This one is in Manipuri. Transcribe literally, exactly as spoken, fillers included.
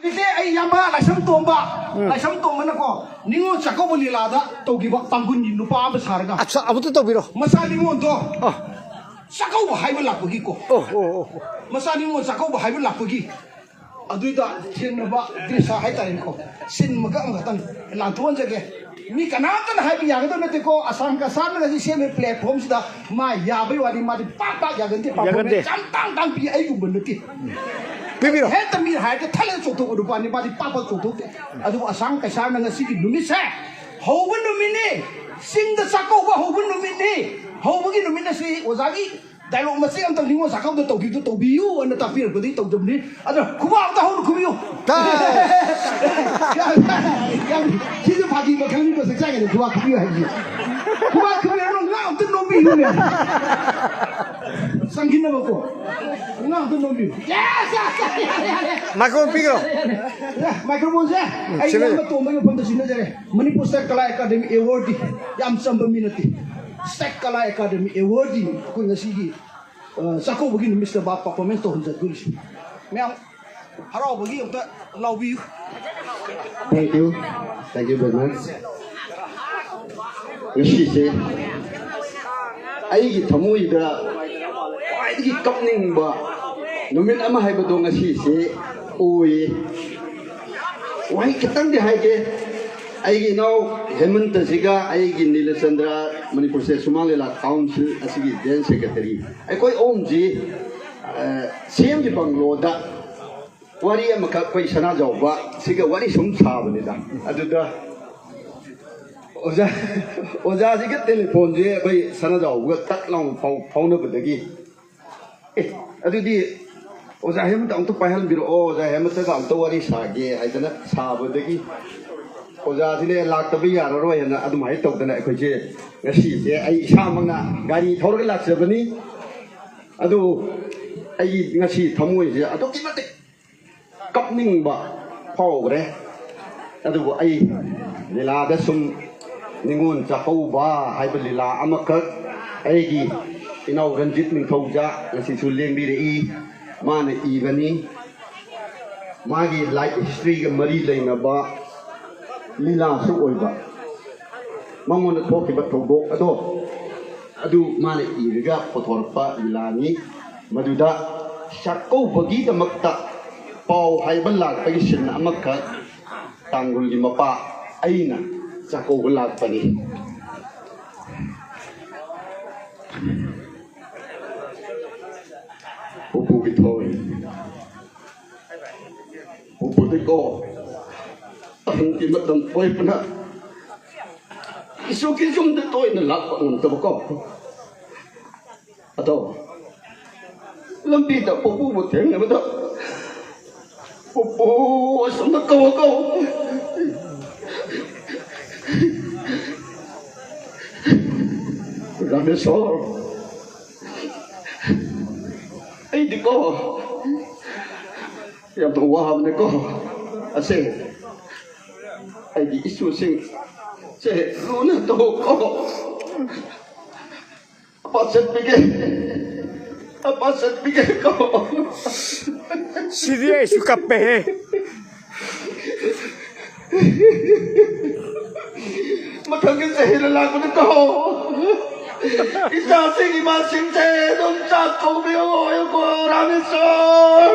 ꯏꯆꯦ, ꯑꯩ ꯏꯌꯥꯝꯕ ꯂꯥꯏꯁ꯭ꯔꯝ ꯇꯣꯝꯕ, ꯎꯝ꯫ ꯂꯥꯏꯁ꯭ꯔꯝ ꯇꯣꯝꯕꯅꯀꯣ, ꯅꯤꯉꯣꯜ ꯆꯥꯛꯀꯧꯕ ꯂꯤꯂꯥꯗ ꯇꯧꯈꯤꯕ ꯇꯥꯡꯒꯨꯜꯒꯤ ꯅꯨꯄꯥ ꯑꯃ ꯁꯥꯔꯒ, ꯑꯠꯁꯥ, ꯑꯃꯨꯛꯇ ꯇꯧꯕꯤꯔꯣ꯫ ꯃꯆꯥ ꯅꯤꯉꯣꯜꯗꯣ ꯑ꯫ ꯆꯥꯛꯀꯧꯕ ꯍꯥꯏꯕ ꯂꯥꯛꯄꯒꯤꯀꯣ, ꯑꯣ, ꯑꯣ, ꯑꯣ꯫ ꯃꯆꯥ ꯅꯤꯉꯣꯜ ꯆꯥꯛꯀꯧꯕ ꯍꯥꯏꯕ ꯂꯥꯛꯄꯒꯤ, ꯑꯗꯨꯏꯗ ꯊꯦꯡꯅꯕ ꯗ꯭ꯔꯤꯁꯥ ꯍꯥꯏꯇꯥꯔꯦꯅꯦꯀꯣ, ꯁꯤꯟ ꯃꯀꯛ ꯑꯃꯈꯛꯇꯪ ꯂꯥꯟꯊꯣꯛꯍꯟꯖꯒꯦ꯫ ꯃꯤ ꯀꯅꯥꯝꯇꯅ ꯍꯥꯏꯕ ꯌꯥꯒꯗꯕ ꯅꯠꯇꯦꯀꯣ, ꯑꯁꯥꯝ ꯀꯁꯥꯔꯅ ꯉꯁꯤ ꯁꯦꯝꯃꯦ ꯄ꯭ꯂꯦꯠꯐꯣꯝꯁꯤꯗ ꯃꯥ ꯌꯥꯕꯩ ꯋꯥꯗꯤ, ꯃꯥꯗꯤ ꯄꯥꯛ ꯄꯥꯛ ꯌꯥꯒꯟꯗꯦ, ꯄꯥꯛ ꯌꯥꯒꯟꯗꯦ꯫ ꯌꯥꯝ ꯇꯥꯡ ꯇꯥꯡ ꯄꯤ, ꯑꯩꯒꯨꯝꯕ ꯅꯠꯇꯦ꯫ ꯄꯤꯕꯤꯔꯣ꯫ ꯍꯦꯛꯇ ꯃꯤ ꯍꯥꯏꯔꯒ ꯊꯠꯂꯒ ꯆꯣꯡꯊꯣꯛꯄ ꯅꯨꯄꯥꯅꯤ, ꯃꯥꯗꯤ ꯄꯥꯛ ꯄꯥꯛ ꯆꯣꯡꯊꯣꯛꯇꯦ꯫ ꯑꯗꯨꯕꯨ ꯑꯁꯥꯝ ꯀꯁꯥꯔꯅ ꯉꯁꯤꯒꯤ ꯅꯨꯃꯤꯠꯁꯦ ꯍꯧꯕ ꯅꯨꯃꯤꯠꯅꯤ, ꯆꯤꯡꯗ ꯆꯥꯛꯀꯧꯕ ꯍꯧꯕ ꯅꯨꯃꯤꯠꯅꯤ꯫ ꯍꯧꯕꯒꯤ ꯅꯨꯃꯤꯠ ꯑꯁꯤ ꯑꯣꯖꯥꯒꯤ ꯗꯥꯏꯂꯣꯛ ꯃꯆꯦꯠ ꯑꯝꯇꯪ ꯅꯤꯉꯣꯜ ꯆꯥꯛꯀꯧꯕꯗ ꯇꯧꯕꯤꯗꯨ ꯇꯧꯕꯤꯌꯨ ꯑꯅ ꯇꯥꯛꯄꯤꯔꯛꯄꯗꯒꯤ ꯇꯧꯖꯕꯅꯤ꯫ ꯑꯗꯣ ꯈꯨꯕꯥꯛ ꯑꯝꯇ ꯍꯧꯅ ꯈꯨꯕꯤꯌꯨ꯫ ꯇꯥꯏ꯫ ꯌꯥꯝ, ꯌꯥꯝ, ꯁꯤꯁꯨ ꯐꯥꯒꯤ ꯃꯈꯜꯅꯤꯀꯣ, ꯆꯥꯛ ꯆꯥꯏꯉꯩꯗ ꯈꯨꯕꯥꯛ ꯈꯨꯕꯤꯌꯨ ꯍꯥꯏꯕꯁꯤ꯫ ꯈꯨꯕꯥꯛ ꯈꯨꯕꯤꯔꯅꯨ, ꯉꯥ ꯑꯝꯇ ꯅꯣꯝꯕꯤꯌꯨꯅꯦ꯫ ꯆꯪꯈꯤꯅꯕꯀꯣ꯫ ꯉꯥ ꯑꯝꯇ ꯅꯣꯝꯕꯤꯌꯨ꯫ ꯌꯥꯔꯦ, ꯌꯥꯔꯦ, ꯌꯥꯔꯦ, ꯌꯥꯔꯦ꯫ ꯃꯥꯏꯀ꯭ꯔꯣꯐꯣꯟ ꯄꯤꯈ꯭ꯔꯣ꯫ ꯑꯦ, ꯃꯥꯏꯀ꯭ꯔꯣꯐꯣꯟꯁꯦ ꯎꯝ, ꯑꯩ ꯁꯤꯟꯅꯖꯔꯦ꯫ ꯏꯌꯥꯝꯕ ꯇꯣꯝꯕꯒꯤ ꯃꯐꯝꯗ ꯁꯤꯟꯅꯖꯔꯦ꯫ ꯃꯅꯤꯄꯨꯔ ꯁꯥꯍꯤꯇ꯭ꯌ ꯀꯂꯥ ꯑꯦꯀꯥꯗꯦꯃꯤ ꯑꯦꯋꯥꯔꯗꯇꯤ ꯌꯥꯝ ꯆꯝꯕ ꯃꯤ ꯅꯠꯇꯦ꯫ ꯁꯥꯍꯤꯇ꯭ꯌ ꯀꯂꯥ ꯑꯦꯀꯥꯗꯦꯃꯤ ꯑꯦꯋꯥꯔꯗꯇꯤ ꯑꯩꯈꯣꯏ ꯉꯁꯤꯒꯤ ꯑ, ꯆꯥꯛꯀꯧꯕꯒꯤ ꯅꯨꯃꯤꯠꯁꯤꯗ ꯃꯥ ꯄꯔꯐꯣꯔꯃꯦꯟꯁ ꯇꯧꯍꯟꯖꯗꯣꯔꯤꯁꯦ꯫ ꯃꯌꯥꯝ ꯍꯔꯥꯎꯕꯒꯤ ꯑꯝꯇ ꯂꯥꯎꯕꯤꯌꯨ꯫ Thank you. Thank you very much. ꯉꯁꯤꯁꯦ ꯑꯩꯒꯤ ꯊꯃꯣꯏꯗ ꯈ꯭ꯋꯥꯏꯗꯒꯤ ꯀꯞꯅꯤꯡꯕ ꯅꯨꯃꯤꯠ ꯑꯃ ꯍꯥꯏꯕꯗꯣ ꯉꯁꯤꯁꯦ ꯑꯣꯏꯌꯦ꯫ ꯋꯥꯍꯩ ꯈꯤꯇꯪꯗꯤ ꯍꯥꯏꯒꯦ꯫ ꯑꯩꯒꯤ ꯏꯅꯥꯎ ꯍꯦꯃꯟꯇꯁꯤꯒ ꯑꯩꯒꯤ ꯅꯤꯂꯆꯟꯗ꯭ꯔ, ꯃꯅꯤꯄꯨꯔ ꯁ꯭ꯇꯦꯠ ꯁꯨꯃꯥꯡ ꯂꯤꯂꯥ ꯀꯥꯎꯟꯁꯤꯜ ꯑꯁꯤꯒꯤ ꯖꯦꯅꯔꯦꯜ ꯁꯦꯀ꯭ꯔꯦꯇꯔꯤ, ꯑꯩꯈꯣꯏ ꯑꯍꯨꯝꯁꯤ, ꯑ, ꯁꯦꯝꯒꯤ ꯕꯪꯒ꯭ꯂꯣꯗ ꯋꯥꯔꯤ ꯑꯃꯈꯛ ꯑꯩꯈꯣꯏ ꯁꯅꯥꯖꯥꯎꯕ ꯁꯤꯒ ꯋꯥꯔꯤ ꯁꯨꯝ ꯁꯥꯕꯅꯤꯗ꯫ ꯑꯗꯨꯗ ꯑꯣꯖꯥ, ꯑꯣꯖꯥꯁꯤꯒ ꯇꯦꯂꯤꯐꯣꯟꯁꯦ ꯑꯩꯈꯣꯏ ꯁꯅꯥꯖꯥꯎꯕꯒ ꯇꯛ ꯂꯥꯎꯅ ꯐꯥꯎ-, ꯐꯥꯎꯅꯕꯗꯒꯤ, "ꯑꯦ, ꯑꯗꯨꯗꯤ ꯑꯣꯖꯥ ꯍꯦꯃꯟꯇ ꯑꯃꯨꯛꯇ ꯄꯥꯏꯍꯟꯕꯤꯔꯛꯑꯣ, ꯑꯣꯖꯥ ꯍꯦꯃꯟꯇꯒ ꯑꯃꯨꯛꯇ ꯋꯥꯔꯤ ꯁꯥꯒꯦ" ꯍꯥꯏꯗꯅ ꯁꯥꯕꯗꯒꯤ, ꯑꯣꯖꯥꯁꯤꯅ ꯂꯥꯛꯇꯕ ꯌꯥꯔꯔꯣꯏ ꯍꯥꯏꯅ ꯑꯗꯨꯃꯥꯏꯅ ꯇꯧꯗꯅ ꯑꯩꯈꯣꯏꯁꯦ ꯉꯁꯤꯁꯦ ꯑꯩ ꯏꯁꯥꯃꯛꯅ ꯒꯥꯔꯤ ꯊꯧꯔꯒ ꯂꯥꯛꯆꯕꯅꯤ꯫ ꯑꯗꯨꯕꯨ ꯑꯩꯒꯤ ꯉꯁꯤ ꯊꯃꯣꯏꯁꯦ ꯑꯗꯨꯛꯀꯤ ꯃꯇꯤꯛ ꯀꯞꯅꯤꯡꯕ ꯐꯥꯎꯈ꯭ꯔꯦ꯫ ꯑꯗꯨꯕꯨ ꯑꯩ ꯂꯤꯂꯥꯗ ꯁꯨꯝ ꯅꯤꯉꯣꯜ ꯆꯥꯛꯀꯧꯕ ꯍꯥꯏꯕ ꯂꯤꯂꯥ ꯑꯃꯈꯛ ꯑꯩꯒꯤ ꯏꯅꯥꯎ ꯔꯟꯖꯤꯠ ꯅꯤꯡꯊꯧꯖꯥ ꯉꯁꯤꯁꯨ ꯂꯦꯡꯕꯤꯔꯛꯏ, ꯃꯥꯅ ꯏꯕꯅꯤ꯫ ꯃꯥꯒꯤ life historyꯒ ꯃꯔꯤ ꯂꯩꯅꯕ ꯂꯤꯂꯥꯁꯨ ꯑꯣꯏꯕ꯫ ꯃꯉꯣꯟꯗ ꯊꯣꯛꯈꯤꯕ ꯊꯧꯗꯣꯛ ꯑꯗꯣ, ꯑꯗꯨ ꯃꯥꯅ ꯏꯔꯒ ꯄꯨꯊꯣꯔꯛꯄ ꯂꯤꯂꯥꯅꯤ꯫ ꯃꯗꯨꯗ ꯆꯥꯛꯀꯧꯕꯒꯤꯗꯃꯛꯇ ꯄꯥꯎ ꯍꯥꯏꯕ ꯂꯥꯛꯄꯒꯤ scene ꯑꯃꯈꯛ, ꯇꯥꯡꯒꯨꯜꯒꯤ ꯃꯄꯥ ꯑꯩꯅ ꯆꯥꯛꯀꯧꯕ ꯂꯥꯛꯄꯅꯤ꯫ ꯄꯨꯄꯨꯒꯤ ꯊꯣꯏ꯫ ꯄꯨꯄꯨꯗꯤꯀꯣ, ꯑꯍꯟꯒꯤ ꯃꯇꯝ ꯑꯣꯏꯕꯅ ꯏꯁꯨꯒꯤ ꯌꯨꯝꯗ ꯇꯣꯏꯅ ꯂꯥꯛꯄ ꯉꯝꯗꯕꯀꯣ꯫ ꯑꯗꯣ ꯂꯝꯕꯤꯗ ꯄꯨꯄꯨꯕꯨ ꯊꯦꯡꯅꯕꯗ, "ꯄꯨꯄꯨ, ꯑꯁꯣꯝꯗ ꯀꯧ, ꯀꯧ꯫ ꯔꯥꯃꯦꯁꯣꯔ, ꯑꯩꯗꯤꯀꯣ ꯌꯥꯝꯅ ꯋꯥꯕꯅꯦꯀꯣ꯫ ꯑꯁꯦ, ꯑꯩꯒꯤ ꯏꯁꯨꯁꯤꯡ ꯁꯦ ꯂꯨꯅ ꯇꯧꯀꯣ꯫ ꯑꯄꯥ ꯆꯠꯄꯤꯒꯦ, ꯑꯄꯥ ꯆꯠꯄꯤꯒꯦꯀꯣ꯫ ꯁꯤꯗꯤ ꯑꯩꯁꯨ ꯀꯞꯄꯦꯍꯦ꯫ ꯃꯊꯪꯒꯤ ꯆꯍꯤꯗ ꯂꯥꯛꯄꯗꯀꯣ, ꯏꯆꯥꯁꯤꯡ ꯏꯃꯥꯁꯤꯡꯁꯦ ꯑꯗꯨꯝ ꯆꯥꯛ ꯀꯧꯕꯤꯌꯣ ꯍꯥꯏꯌꯨꯀꯣ, ꯔꯥꯃꯦꯁꯣꯔ꯫